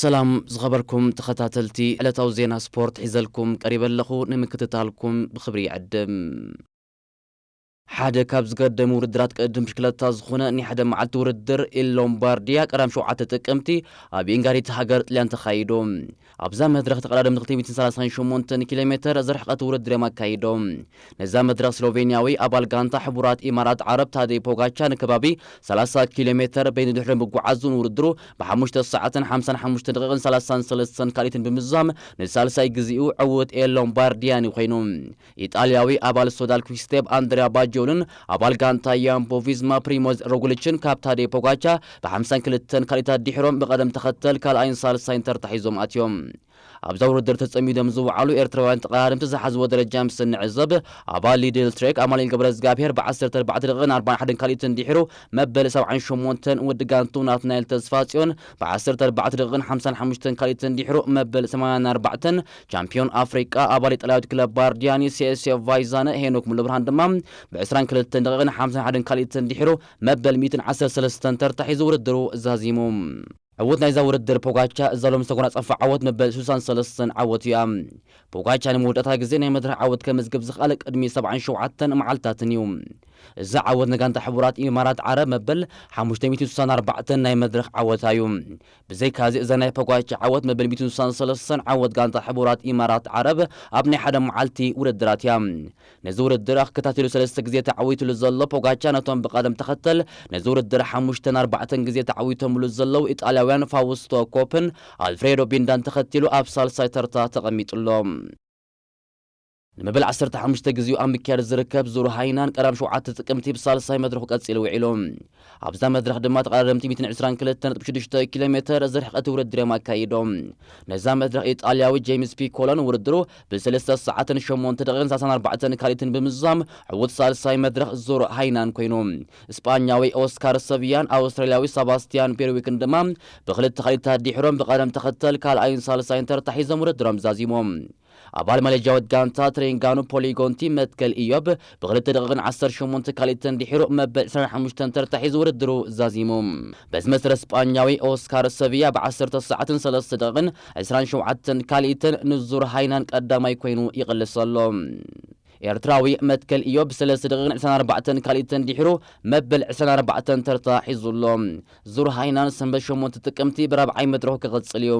ሰላም ዝኸበርኩም ተኸታተልቲ፣ ዕለታዊ ዜና ስፖርት ሒዘልኩም ቀሪበ ኣለኹ። ንምክትታልኩም ብኽብሪ ይዕድም። ሓደ ካብ ዝገደሙ ውድድራት ቅድድም ብሽክለታ ዝኾነ ናይ ሓደ መዓልቲ ውድድር ኢል ሎምባርዲያ ቀዳም ሸውዓተ ጥቅምቲ ኣብ ኢንጋሪት ሃገር ጥልያን ተኻይዱ። ኣብዛ መድረኽ ተቐዳደምቲ ክልተ ሚእትን ሰላሳን ሸሞንተን ኪሎ ሜተር ዝርሕቐት ውድድር እዮም ኣካይዶም። ነዛ መድረኽ ስሎቬንያዊ ኣባል ጋንታ ሕቡራት ኢማራት ዓረብ ታደይ ፖጋቻ ንከባቢ ሰላሳ ኪሎ ሜተር በይኑ ድሕሪ ምጉዓዙ ንውድድሩ ብሓሙሽተ ሰዓትን ሓምሳን ሓሙሽተ ደቂቕን ሰላሳን ሰለስተን ካልኢትን ብምዝዛም ንሳልሳይ ግዜኡ ዕዉት ኤል ሎምባርዲያኒ ኮይኑ። ኢጣልያዊ ኣባል ሶዳል ኩክስቴፕ ኣንድሪያ ባጆልን ኣባል ጋንታ ያምቦ ቪዝማ ፕሪሞዝ ሮግሊችን ካብ ታደይ ፖጋቻ ብሓምሳን ክልተን ካልኢታት ድሒሮም ብቐደም ተኸተል ካልኣይን ሳልሳይን ተርታ ሒዞም ኣትዮም። ኣብዛ ውድድር ተጸሚዶም ዝወዓሉ ኤርትራውያን ተቐዳደምቲ ዝሓዝዎ ደረጃ ምስ እንዕዘብ፣ ኣባል ሊድል ትሬክ ኣማኑኤል ገብረ እግዚኣብሔር ብዓሰርተ ኣርባዕተ ደቂቕን ኣርባዓን ሓደን ካልኢትን ድሒሩ መበል ሰብዓን ሸሞንተን፣ ውዲ ጋንቱ ናትናኤል ተስፋጽዮን ብዓሰርተ ኣርባዕተ ደቂቕን ሓምሳን ሓሙሽተን ካልኢትን ድሒሩ መበል ሰማንያን ኣርባዕተን፣ ቻምፒዮን ኣፍሪቃ ኣባል ኢጣልያዊት ክለብ ባርዲያኒ ሴሴ ቫይዛነ ሄኖክ ሙሉብርሃን ድማ ብዕስራን ክልተን ደቂቕን ሓምሳን ሓደን ካልኢትን ድሒሩ መበል ሚእትን ዓሰርተ ሰለስተን ተርታ ሒዙ ውድድሩ ዛዚሙ። ዕዉት ናይዛ ውድድር ፖጋቻ እዛ ሎሚ ዝተጎናጸፋ ዓወት መበል ስሳን ሰለስተን ዓወት እያ። ፖጋቻ ንመወዳእታ ግዜ ናይ መድረኽ ዓወት ከመዝግብ ዝኽኣለ ቅድሚ ሰብዓን ሸውዓተን መዓልታትን እዩ። እዚ ዓወት ንጋንታ ሕቡራት ኢማራት ዓረብ መበል ሓሙሽተ ሚእትን ስሳን ኣርባዕተን ናይ መድረኽ ዓወታ እዩ። ብዘይካዚ እዛ ናይ ፖጋቻ ዓወት መበል ሚእትን ስሳን ሰለስተን ዓወት ጋንታ ሕቡራት ኢማራት ዓረብ ኣብ ናይ ሓደ መዓልቲ ውድድራት እያ። ነዚ ውድድር ኣከታቲሉ ሰለስተ ግዜ ተዓዊትሉ ዘሎ ፖጋቻ ነቶም ብቐደም ተኸተል ነዚ ውድድር ሓሙሽተን ኣርባዕተን ግዜ ተዓዊቶምሉ ዘለዉ ኢጣልያውያን ፋውስቶ ኮፕን ኣልፍሬዶ ቢንዳን ተኸቲሉ ኣብ ሳልሳይ ተርታ ተቐሚጡ ኣሎ። ንመበል ዓሰርተ ሓሙሽተ ግዜኡ ኣብ ምክያድ ዝርከብ ዙር ሃይናን ቀዳም ሸውዓተ ጥቅምቲ ብሳልሳይ መድረኹ ቀጺሉ ውዒሉ። ኣብዛ መድረኽ ድማ ተቐዳደምቲ ሚእትን ዕስራን ክልተን ነጥቢ ሽዱሽተ ኪሎ ሜተር ዝርሕቐት ውድድር እዮም ኣካይዶም። ነዛ መድረኽ ኢጣልያዊ ጄምስ ፒኮሎን ውድድሩ ብሰለስተ ሰዓትን ሸሞንተ ደቂቕን ሰላሳን ኣርባዕተን ካልኢትን ብምዝዛም ዕዉት ሳልሳይ መድረኽ ዙር ሃይናን ኮይኑ። ስጳኛዊ ኦስካር ሰቪያን ኣውስትራልያዊ ሰባስቲያን ቤርዊክን ድማ ብኽልተ ካልኢታት ድሒሮም ብቐደም ተኸተል ካልኣይን ሳልሳይን ተርታ ሒዞም ውድድሮም ዛዚሞም። ኣባል ማሌዥያዊት ጋንታ ትሬንጋኑ ፖሊጎንቲ መትከል ኢዮብ ብኽልተ ደቂቕን ዓሰርተ ሸሞንተ ካልኢትን ድሒሩ መበል ዕስራን ሓሙሽተን ተርታ ሒዙ ውድድሩ ዛዚሙ። በዚ መሰረት ስጳኛዊ ኦስካር ሰቪያ ብዓሰርተ ሰዓትን ሰለስተ ደቂቕን ዕስራን ሸውዓተን ካልኢትን ንዙር ሃይናን ቀዳማይ ኮይኑ ይቕልስ ኣሎ። ኤርትራዊ መትከል ኢዮብ ብሰለስተ ደቂቕን ዕስራን ኣርባዕተን ካልኢትን ድሒሩ መበል ዕስራን ኣርባዕተን ተርታ ሒዙ ኣሎ። ዙር ሃይናን ሰንበት ሸሞንተ ጥቅምቲ ብራብዓይ መድረኹ ክቕጽል እዩ።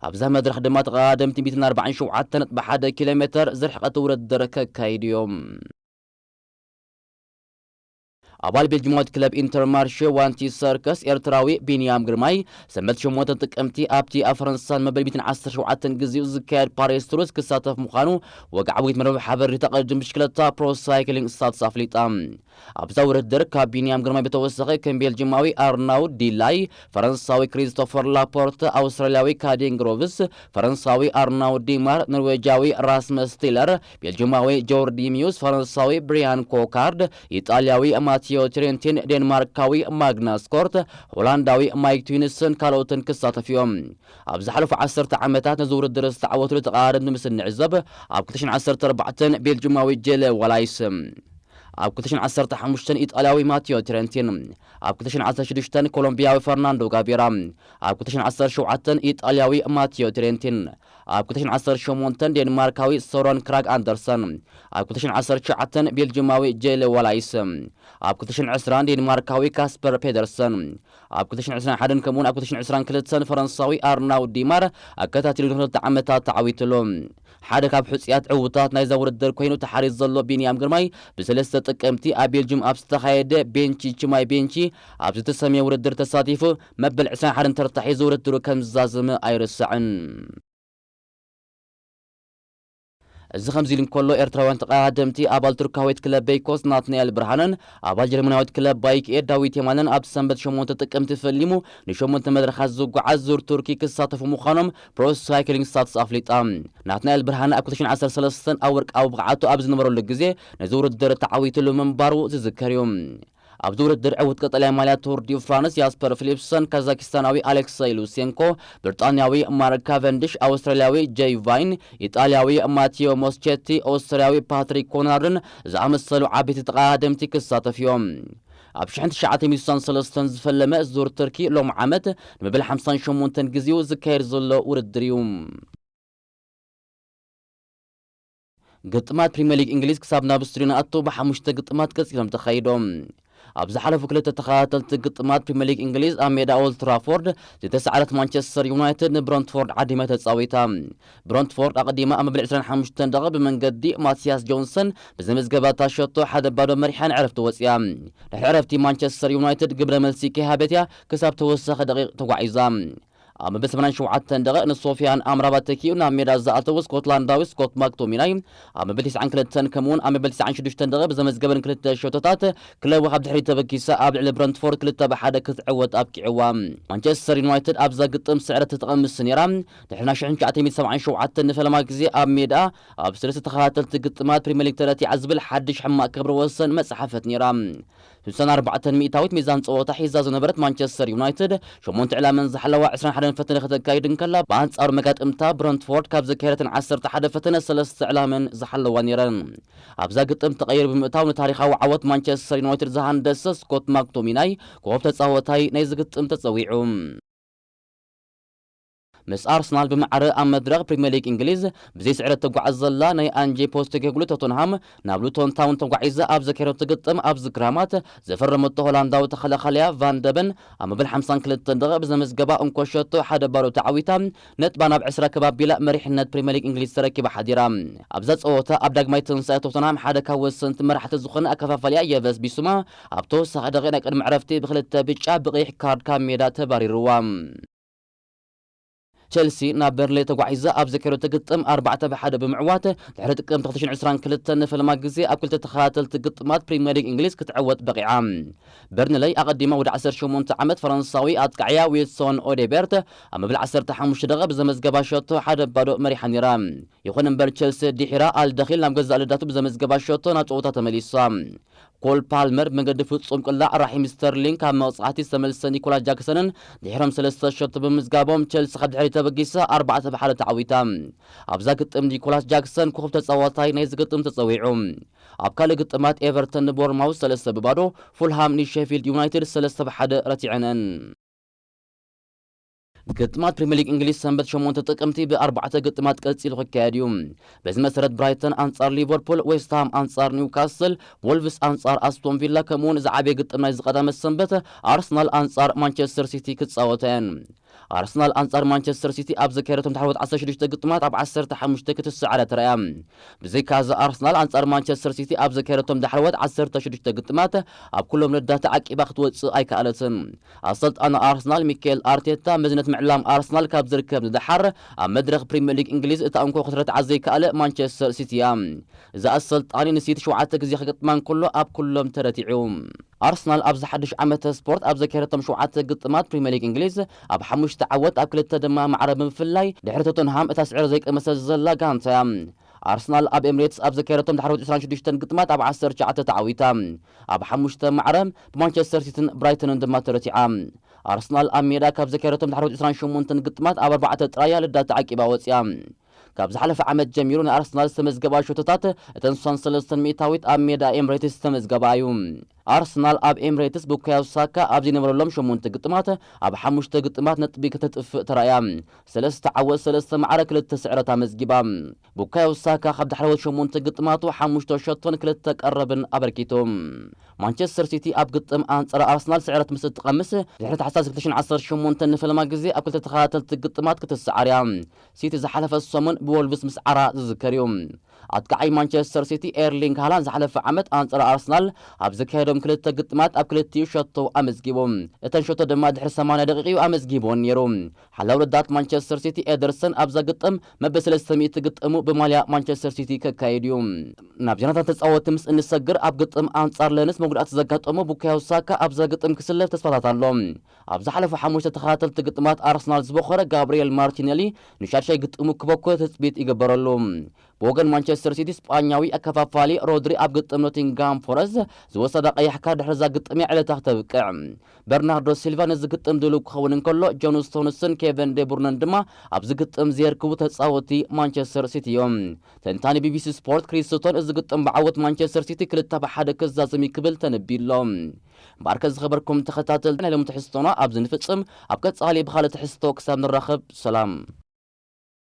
ኣብዛ መድረኽ ድማ ተቐዳደምቲ ሚእትን ኣርባዓን ሸውዓተን ነጥቢ ሓደ ኪሎ ሜተር ዝርሕቐት ውድድር ከካይዱ እዮም። ኣባል ቤልጅማዊት ክለብ ኢንተርማርሼ ዋንቲ ሰርከስ ኤርትራዊ ቢንያም ግርማይ ሰንበት ሸሞንተ ጥቅምቲ ኣብቲ ኣብ ፈረንሳን መበል ሚእትን ዓሰርተ ሸውዓተን ግዜኡ ዝካየድ ፓሪስ ቱርስ ክሳተፍ ምዃኑ ወግዓዊት መርበብ ሓበሬታ ቅድድም ብሽክለታ ፕሮ ሳይክሊንግ ስታትስ ኣፍሊጣ። ኣብዛ ውድድር ካብ ቢንያም ግርማይ ብተወሳኺ ከም ቤልጅማዊ ኣርናውድ ዲላይ፣ ፈረንሳዊ ክሪስቶፈር ላፖርተ፣ ኣውስትራልያዊ ካዴን ግሮቭስ፣ ፈረንሳዊ ኣርናውድ ዲማር፣ ኖርዌጃዊ ራስመስ ቲለር፣ ቤልጅማዊ ጆርዲ ሚውስ፣ ፈረንሳዊ ብሪያን ኮካርድ፣ ኢጣልያዊ ማቲዮ ትሬንቲን፣ ዴንማርካዊ ማግናስ ኮርት፣ ሆላንዳዊ ማይክ ትዊንስን ካልኦትን ክሳተፉ እዮም። ኣብ ዝሓለፉ ዓሰርተ ዓመታት ነዚ ውድድር ዝተዓወትሉ ተቐዳደምቲ ምስ እንዕዘብ፣ ኣብ ክልተ ሽሕን ዓሰርተ ኣርባዕተን ቤልጅማዊ ጄለ ዋላይስ፣ ኣብ ክልተ ሽሕን ዓሰርተ ሓሙሽተን ኢጣልያዊ ማቲዮ ትሬንቲን፣ ኣብ ክልተ ሽሕን ዓሰርተ ሽዱሽተን ኮሎምቢያዊ ፈርናንዶ ጋቤራ፣ ኣብ ክልተ ሽሕን ዓሰርተ ሸውዓተን ኢጣልያዊ ማቲዮ ትሬንቲን፣ ኣብ ክልተ ሽሕን ዓሰርተ ሸሞንተን ዴንማርካዊ ሶረን ክራግ ኣንደርሰን፣ ኣብ ክልተ ሽሕን ዓሰርተ ትሽዓተን ቤልጅማዊ ጄለ ዋላይስ፣ ኣብ ክልተ ሽሕን ዕስራን ዴንማርካዊ ካስፐር ፔደርሰን፣ ኣብ ክልተ ሽሕን ዕስራን ሓደን ከምኡውን ኣብ ክልተ ሽሕን ዕስራን ክልተን ፈረንሳዊ ኣርናውድ ዲማር ኣከታቲሉ ንክልተ ዓመታት ተዓዊትሉ። ሓደ ካብ ሕጹያት ዕዉታት ናይዛ ውድድር ኮይኑ ተሓሪዩ ዘሎ ቢንያም ግርማይ ብሰለስተ ጥቅምቲ ኣብ ቤልጅም ኣብ ዝተኻየደ ቤንቺ ችማይ ቤንቺ ኣብ ዝተሰምየ ውድድር ተሳቲፉ መበል ዕስራን ሓደን ተርታ ሒዙ ውድድሩ ከም ዝዛዘመ ኣይርሳዕን። እዚ ከምዚ ኢሉ እንከሎ፣ ኤርትራውያን ተቐዳደምቲ ኣባል ቱርካዊት ክለብ ቤይኮስ ናትናኤል ብርሃነን ኣባል ጀርመናዊት ክለብ ባይክ ኤድ ዳዊት የማነን ኣብ ሰንበት ሸሞንተ ጥቅምቲ ፈሊሙ ንሸሞንተ መድረኻት ዝጓዓዝ ዙር ቱርኪ ክሳተፉ ምዃኖም ፕሮ ሳይክሊንግ ስታትስ ኣፍሊጣ። ናትናኤል ብርሃነ ኣብ ክልተ ሽሕን ዓሰርተ ሰለስተን ኣብ ወርቃዊ ብቕዓቱ ኣብ ዝነበረሉ ግዜ ነዚ ውድድር ተዓዊትሉ ምንባሩ ዝዝከር እዩ። ኣብዚ ውድድር ዕዉት ቀጠልያ ማልያ ቱር ዲ ፍራንስ ያስፐር ፊሊፕሰን፣ ካዛኪስታናዊ ኣሌክሰይ ሉሴንኮ፣ ብሪጣንያዊ ማርክ ካቨንዲሽ፣ ኣውስትራልያዊ ጄይ ቫይን፣ ኢጣልያዊ ማቲዮ ሞስቼቲ፣ ኣውስትራልያዊ ፓትሪክ ኮናርድን ዝኣመሰሉ ዓበይቲ ተቐዳደምቲ ክሳተፉ እዮም። ኣብ ሽሕን ትሽዓተ ሚእትን ሰለስተን ዝፈለመ ዙር ትርኪ ሎም ዓመት ንመበል ሓምሳን ሸሞንተን ግዜኡ ዝካየድ ዘሎ ውድድር እዩ። ግጥማት ፕሪምየር ሊግ እንግሊዝ ክሳብ ናብ ስቱዲዮ ንኣቱ ብሓሙሽተ ግጥማት ቀጺሎም ተኻይዶም። ኣብ ዝሓለፉ ክልተ ተኸታተልቲ ግጥማት ፕሪምየር ሊግ እንግሊዝ ኣብ ሜዳ ኦልድ ትራፎርድ ዝተሰዓረት ማንቸስተር ዩናይትድ ንብረንትፎርድ ዓዲማ ተጻዊታ። ብረንትፎርድ ኣቐዲማ ኣብ መበል ዕስራን ሓሙሽተን ደቒቕ ብመንገዲ ማቲያስ ጆንሰን ብዘመዝገባታ ሸቶ ሓደ ባዶ መሪሓ ንዕረፍቲ ወጽያ። ድሕሪ ዕረፍቲ ማንቸስተር ዩናይትድ ግብረ መልሲ ከይሃበት እያ ክሳብ ተወሳኺ ደቒቕ ተጓዒዛ። ኣብ መበል ሰማንያን ሸውዓተን ደቒቕ ንሶፊያን ኣምራባት ተኪኡ ናብ ሜዳ ዝኣተወ ስኮትላንዳዊ ስኮት ማክቶሚናይ ኣብ መበል ተስዓን ክልተን ከምኡውን ኣብ መበል ተስዓን ሽዱሽተን ደቒቕ ብዘመዝገበን ክልተ ሸቶታት ክለቡ ካብ ድሕሪት ተበጊሳ ኣብ ልዕሊ ብረንትፎርድ ክልተ ብሓደ ክትዕወት ኣብቂዕዋ። ማንቸስተር ዩናይትድ ኣብዛ ግጥም ስዕረት ተጠቐምስ ነይራ። ድሕሪ ናይ ሽሕን ትሽዓተ ሚእትን ሰብዓን ሸውዓተን ንፈለማ ግዜ ኣብ ሜዳ ኣብ ሰለስተ ተኸታተልቲ ግጥማት ፕሪምየር ሊግ ተረቲዓ ዝብል ሓድሽ ሕማቕ ክብረ ወሰን መጽሓፈት ነይራ። ስሳን ኣርባዕተን ሚእታዊት ሚዛን ጸወታ ሒዛ ዝነበረት ማንቸስተር ዩናይትድ ሸሞንተ ዕላመን ዝሓለዋ ዕስራን ሓደን ፈተነ ከተካይድ እንከላ፣ ብኣንጻሩ መጋጥምታ ብረንትፎርድ ካብ ዘካየደተን ዓሰርተ ሓደ ፈተነ ሰለስተ ዕላመን ዝሓለዋ ነይረን። ኣብዛ ግጥም ተቐይሩ ብምእታው ንታሪኻዊ ዓወት ማንቸስተር ዩናይትድ ዝሃንደሰ ስኮት ማክቶሚናይ ኮኸብ ተጻወታይ ናይዚ ግጥም ተጸዊዑ። ምስ ኣርሰናል ብማዕረ ኣብ መድረኽ ፕሪምየር ሊግ እንግሊዝ ብዘይ ስዕረት ተጓዕዝ ዘላ ናይ ኣንጄ ፖስቴኮግሉ ቶተንሃም ናብ ሉቶን ታውን ተጓዒዛ ኣብ ዘካየደቶ ግጥም ኣብዚ ክራማት ዘፈረመቶ ሆላንዳዊ ተኸላኻሊያ ቫን ደበን ኣብ መበል ሓምሳን ክልተን ደቒቕ ብዘመዝገባ እንኮ ሸቶ ሓደ ባዶ ተዓዊታ ነጥባ ናብ ዕስራ ከባቢላ መሪሕነት ፕሪምየር ሊግ እንግሊዝ ተረኪባ ሓዲራ። ኣብዛ ጸወታ ኣብ ዳግማይ ትንሳኤ ቶተንሃም ሓደ ካብ ወሰንቲ መራሕቲ ዝኾነ ኣከፋፋሊኣ የቨስ ቢሱማ ኣብ ተወሳኺ ደቒቕ ናይ ቅድሚ ዕረፍቲ ብክልተ ብጫ ብቐይሕ ካርድ ካብ ሜዳ ተባሪርዋ። ቸልሲ ናብ በርንሌ ተጓዒዛ ኣብ ዘካየደቶ ግጥም ኣርባዕተ ብሓደ ብምዕዋት ድሕሪ ጥቅምቲ ክልተ ሽሕን ዕስራን ክልተን ንፈለማ ግዜ ኣብ ክልተ ተኸታተልቲ ግጥማት ፕሪምየር ሊግ እንግሊዝ ክትዕወት በቒዓ። በርንለይ ኣቐዲማ ወዲ ዓሰርተ ሸሞንተ ዓመት ፈረንሳዊ ኣጥቃዕያ ዊልሶን ኦዴቤርት ኣብ መብል ዓሰርተ ሓሙሽተ ደቐ ብዘመዝገባ ሸቶ ሓደ ባዶ መሪሓ ነይራ። ይኹን እምበር ቸልሲ ድሒራ ኣልደኺል ናብ ገዛእ ልዳቱ ብዘመዝገባ ሸቶ ናብ ጸወታ ተመሊሳ። ኮል ፓልመር ብመንገዲ ፍጹም ቅላዕ ራሒም ስተርሊንግ ካብ መቕጻዕቲ ዝተመልሰ ኒኮላስ ጃክሰንን ድሒሮም ሰለስተ ሸቶ ብምምዝጋቦም ቸልሲ ካብ ድሕሪት ተበጊሳ ኣርባዕተ ብሓደ ተዓዊታ። ኣብዛ ግጥም ኒኮላስ ጃክሰን ኮኸብ ተጻዋታይ ናይዚ ግጥም ተጸዊዑ። ኣብ ካልእ ግጥማት ኤቨርተን ንቦርንማውዝ ሰለስተ ብባዶ፣ ፉልሃም ንሼፊልድ ዩናይትድ ሰለስተ ብሓደ ረቲዐነን። ግጥማት ፕሪምየር ሊግ እንግሊዝ ሰንበት ሸሞንተ ጥቅምቲ ብኣርባዕተ ግጥማት ቀጺሉ ክካየድ እዩ። በዚ መሰረት ብራይተን ኣንጻር ሊቨርፑል፣ ዌስትሃም ኣንጻር ኒውካስል፣ ወልቭስ ኣንጻር ኣስቶን ቪላ ከምኡውን ዝዓበየ ግጥም ናይ ዝቐዳመ ሰንበት ኣርሰናል ኣንጻር ማንቸስተር ሲቲ ክጻወታ እየን። ኣርሰናል ኣንጻር ማንቸስተር ሲቲ ኣብ ዘካየደቶም ዳሕረዎት ዓሰርተ ሽዱሽተ ግጥማት ኣብ ዓሰርተ ሓሙሽተ ክትስዓረ ተራእያ። ብዘይካዚ ኣርሰናል ኣንጻር ማንቸስተር ሲቲ ኣብ ዘካየደቶም ዳሕረዎት ዓሰርተ ሽዱሽተ ግጥማት ኣብ ኩሎም ልዳት ተዓቂባ ክትወጽእ ኣይከኣለትን። ኣሰልጣኒ ኣርሰናል ሚካኤል ኣርቴታ መዝነት ምዕላም ኣርሰናል ካብ ዝርከብ ንደሓር ኣብ መድረኽ ፕሪምየር ሊግ እንግሊዝ እታ እንኮ ክትረትዓ ዘይከኣለ ማንቸስተር ሲቲ እያ። እዚ ኣሰልጣኒ ንሲቲ ሸውዓተ ግዜ ክገጥማ እንከሎ ኣብ ኩሎም ተረቲዑ። ኣርሰናል ኣብዚ ሓድሽ ዓመተ ስፖርት ኣብ ዘካየደቶም ሸውዓተ ግጥማት ፕሪምየር ሊግ እንግሊዝ ኣብ ሓሙሽተ ዓወት ኣብ ክልተ ድማ ማዕረ ብምፍላይ ድሕሪ ቶተንሃም እታ ስዕሪ ዘይቀመሰት ዘላ ጋንታ እያ። ኣርሰናል ኣብ ኤምሬትስ ኣብ ዘካየደቶም ዳሕረዎት ዕስራን ሽዱሽተን ግጥማት ኣብ ዓሰርተ ትሽዓተ ተዓዊታ። ኣብ ሓሙሽተ ማዕረ ብማንቸስተር ሲቲን ብራይተንን ድማ ተረቲዓ። ኣርሰናል ኣብ ሜዳ ካብ ዘካየደቶም ዳሕረዎት ዕስራን ሸሞንተን ግጥማት ኣብ ኣርባዕተ ጥራይ እያ ልዳት ተዓቂባ ወጺኣ። ካብ ዝሓለፈ ዓመት ጀሚሩ ንኣርሰናል ዝተመዝገባ ሸቶታት እተን ስሳን ሰለስተን ሚእታዊት ኣብ ሜዳ ኤምሬትስ ዝተመዝገባ እዩ። ኣርሰናል ኣብ ኤምሬትስ ቡካዮ ሳካ ኣብ ዝነበረሎም ሸሞንተ ግጥማት ኣብ ሓሙሽተ ግጥማት ነጥቢ ከተጥፍእ ተራእያ። ሰለስተ ዓወት፣ ሰለስተ ማዕረ፣ ክልተ ስዕረት ኣመዝጊባ። ቡካዮ ሳካ ካብ ዳሕረዎት ሸሞንተ ግጥማቱ ሓሙሽተ ሸቶን ክልተ ቀረብን ኣበርኪቱ። ማንቸስተር ሲቲ ኣብ ግጥም ኣንጻር ኣርሰናል ስዕረት ምስ እትቐምስ፣ ድሕሪ ታሕሳስ ክልተ ሽሕን ዓሰርተ ሸሞንተን ንፈለማ ግዜ ኣብ ክልተ ተኸታተልቲ ግጥማት ክትሰዓር እያ። ሲቲ ዝሓለፈ ሰሙን ብወልቭስ ምስዓራ ዝዝከር እዩ። ኣጥቃዓይ ማንቸስተር ሲቲ ኤርሊንግ ሃላንድ ዝሓለፈ ዓመት ኣንጻር ኣርሰናል ኣብ ዘካየዶም ክልተ ግጥማት ኣብ ክልቲኡ ሸቶ ኣመዝጊቡ። እተን ሸቶ ድማ ድሕሪ ሰማንያ ደቂቕ እዩ ኣመዝጊቡወን ነይሩ። ሓላው ረዳት ማንቸስተር ሲቲ ኤደርሰን ኣብዛ ግጥም መበል ሰለስተ ሚእቲ ግጥሙ ብማልያ ማንቸስተር ሲቲ ከካይድ እዩ። ናብ ዜናታት ተጻወቲ ምስ እንሰግር ኣብ ግጥም ኣንጻር ለንስ መጉዳእቲ ዘጋጠሞ ቡካዮ ሳካ ኣብዛ ግጥም ክስለፍ ተስፋታት ኣሎ። ኣብ ዝሓለፉ ሓሙሽተ ተኸታተልቲ ግጥማት ኣርሰናል ዝበኾረ ጋብሪኤል ማርቲኔሊ ንሻድሻይ ግጥሙ ክበኮ ትጽቢት ይግበረሉ። ብወገን ማንቸስተር ሲቲ፣ ስጳኛዊ ኣከፋፋሊ ሮድሪ ኣብ ግጥም ኖቲንግሃም ፎረስት ዝወሰዳ ቀያሕ ካርድ ድሕሪ እዛ ግጥም እያ ዕለታ ክተብቅዕ። በርናርዶ ሲልቫ ነዚ ግጥም ድሉው ክኸውን እንከሎ፣ ጆን ስቶንስን ኬቨን ዴብሩነን ድማ ኣብዚ ግጥም ዘየርክቡ ተጻወቲ ማንቸስተር ሲቲ እዮም። ተንታኒ ቢቢሲ ስፖርት ክሪስ ሱቶን፣ እዚ ግጥም ብዓወት ማንቸስተር ሲቲ ክልተ ብሓደ ክዛዘም እዩ ክብል ተነቢሎ። እምበኣርከ ዝኸበርኩም ተኸታተልቲ፣ ናይ ሎሚ ትሕዝቶና ኣብዚ ንፍጽም። ኣብ ቀጻሊ ብኻልእ ትሕዝቶ ክሳብ ንራኸብ፣ ሰላም።